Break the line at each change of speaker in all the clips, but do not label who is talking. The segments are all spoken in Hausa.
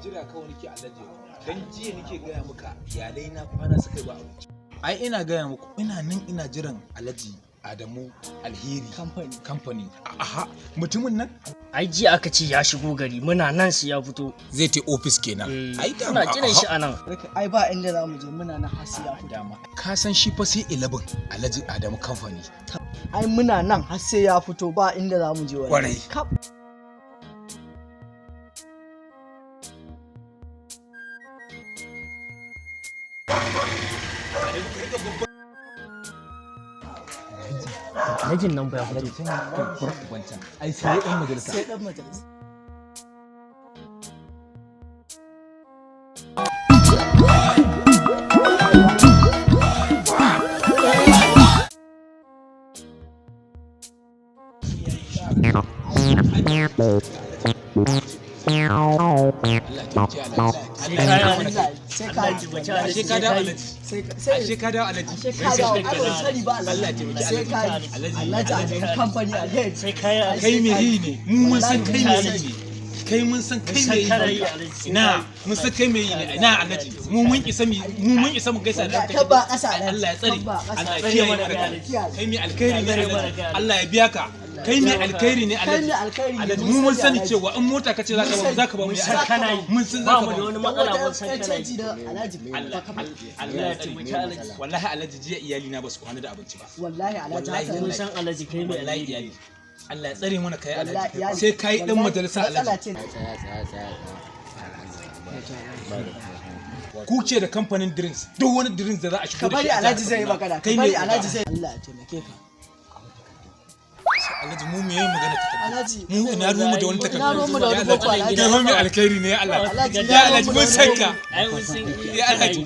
Jira kawai nake Alhaji. Dan jiya nake gaya maka iyalai na kwana suka yi ba abinci. Ai ina gaya muku ina nan ina jiran Alhaji Adamu Alheri
Kamfani.
Kamfani. Aha, mutumin nan
Ai jiya aka ce ya shigo gari, muna nan sai ya fito.
Zai ta ofis kenan. Ai dama
Muna jiran shi a nan.
Ai ba inda za mu je, muna nan har sai ya fito.
Dama. Ka san shi fa sai 11 Alhaji Adamu Kamfani.
Ai muna nan har sai ya fito, ba inda za mu je wallahi.
Kwarai.
Kap.
Alhajin nan ba ya fito.
Wancan. Ai sai ɗan majalisa.
Sai dan majalisa.
Allah ya taimake Alhaji. Allah ya taimake Alhaji.
Sai ka yi.
Ashe ka dawo Alhaji.
Sai ka sai
Ashe ka dawo Alhaji.
Ashe ka dawo. Ai ban sani ba Alhaji.
Allah ya taimake
Sai ka yi.
Alhaji.
Alhaji Adamu Kamfani Alheri.
Sai kaya.
Kai mai yi ne, mu mun san kai mai yi ne, kai mun san kai mai yi ne, na mun san kai mai yi ne na Alhaji, mu mun isa mu gaisa da
Wallahi, tabba ƙasa Alhaji.
Allah ya tsare.
Tabba ƙasa.
Allah ya kiyaye mana kai. Kai mai alkhairi ne Alhaji, Allah ya biya ka. Kai mai alkhairi ne
Kai
Alhaji.
mai alkhairi ne,
Alhaji,
mun
mu mun
sani
sani
Alhaji.
cewa in mota kace zaka ba mu, zaka ba mu
Mun san kana yi.
Mun san
Ba
zaka
mu
ba
da
mu.
wani
Dan
matsala,
wata
mun san
ƴar
kana yi.
canji da Alhaji.
Allah
Ba ka
Allah ya
Ya
tsare.
taimaki Alhaji.
Wallahi Alhaji, jiya iyali na basu kwana da abinci ba.
Wallahi Alhaji
Wallahi
haka
Mun
ne.
san Alhaji kai mai
Wallahi
alheri.
iyali, Allah ya tsare mana kai
Wallahi
Alhaji.
iyali.
Sai kai dan
Wallahi,
majalisa
matsala
Alhaji.
ce.
Tsaya, tsaya, tsaya.
Ku ce da kamfanin drinks, duk wani drinks da za a shigo
Ka
da
bari
shi a jihar
Alhaji zai yi
Kaduna,
magana. Ka
kai
bari
ne
Alhaji zai. Allah ya taimake ka.
Alhaji, mu me yayin magana takardu?
Alhaji.
Mu ina ruwanmu da wani takardu?
Ina ruwanmu da wani boko Alhaji.
Kai fa mai alkhairi ne ya Allah.
Alhaji,
Ya
ina
Alhaji,
ruwanmu
mun
da
san
wani
ka.
Ai mun san
Ya Alhaji.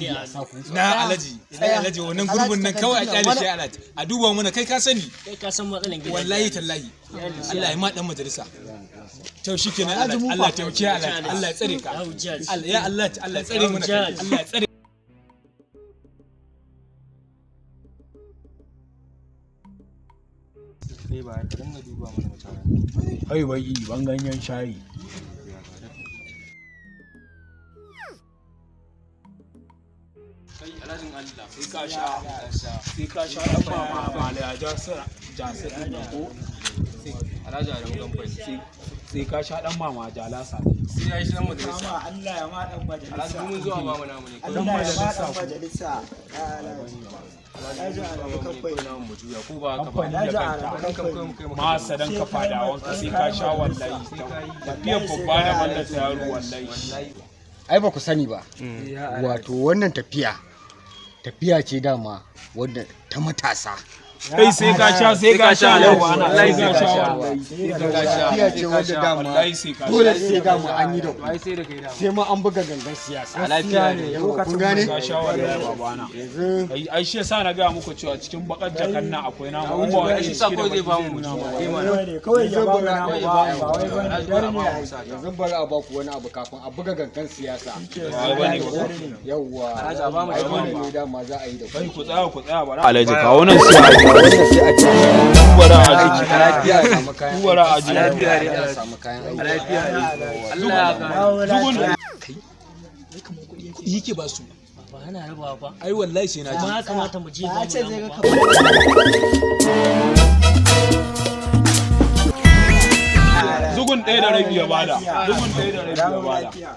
Na Alhaji, na Alhaji, wannan gurbin nan kawai a kyale shi Alhaji, a duba mana kai, ka sani.
Kai ka san matsalan gidan.
Wallahi tallahi, Allah ya ma dan majalisa. To shikenan
Alhaji,
Alhaji,
mu
Allah
fa.
ya taimake Alhaji, Allah ya tsare ka.
Ya hujjaji.
Allah ya Allah, Allah ya tsare mana kai, Allah ya tsare.
Ai baki ban ganyen shayi.
Kai alhajin Allah, sai ka sha, sai ka sha dan mama ba la jasira jasira din nan ko.
Alhaji Adamu Kamfani.
Sai ka sha dan mama jalasa.
Sai ya yi shi dan majalisa.
Allah ya ma dan majalisa.
Alhaji, mun zuwa ba mu namu ne.
Allah ya ma dan majalisa. Alhaji Adamu Kamfani.
Namu mu juya ko ba haka ba.
Kamfani da kanta.
Kan kai mu kai mu.
Masa dan ka fadawan ka sai ka sha wallahi. Tafiyar babba da banda ta yaro wallahi.
Ai ba ku sani ba. Wato wannan tafiya tafiya ce dama wadda ta matasa.
Kai sai ka sha, sai ka sha wallahi, sai ka sha wallahi.
Tafiya ce wadda dama
Wallahi sai ka sha.
dole sai dama an yi da ku.
Ai sai da kai dama.
Sai ma an buga gangan siyasa.
Lafiya ne.
Yawa, kun gane?
Ka sha wallahi babana.
Yanzu
Ai ai shi yasa na ga muku cewa cikin bakar jakan nan akwai namu. In ba wani
Shi
ciki
sa
da
kawai zai
baki
ba
zai
mu
nuna
mu
ba.
juya.
Kawai ya ba mu
namu
ba wai bane dare ne ai.
Yanzu bari a baku wani abu kafin a buga gangan siyasa.
Ba bane ba.
Yawwa.
Alhaji, a ba mu
Ai
shi.
dole ne dama za a yi da ku.
Kai ku tsaya, ku tsaya bara. Alhaji, kawo nan sai a ji.
Wannan sai a ce
Bara a ji.
lafiya a samu kayan
Bara a ji.
aiki. Lafiya a samu kayan aiki.
Lafiya ne. Allah ya kare.
Zugun.
Kuɗi yake ba su.
Ba ana rabawa ba.
Ai wallahi sai na ji.
Amma ya kamata mu je
Ba
ba
ya
mu
ce zai
namu
ga
ba.
kamar.
Zugun 1.5 ya bada. Zugun 1.5 ya bada.
Lafiya.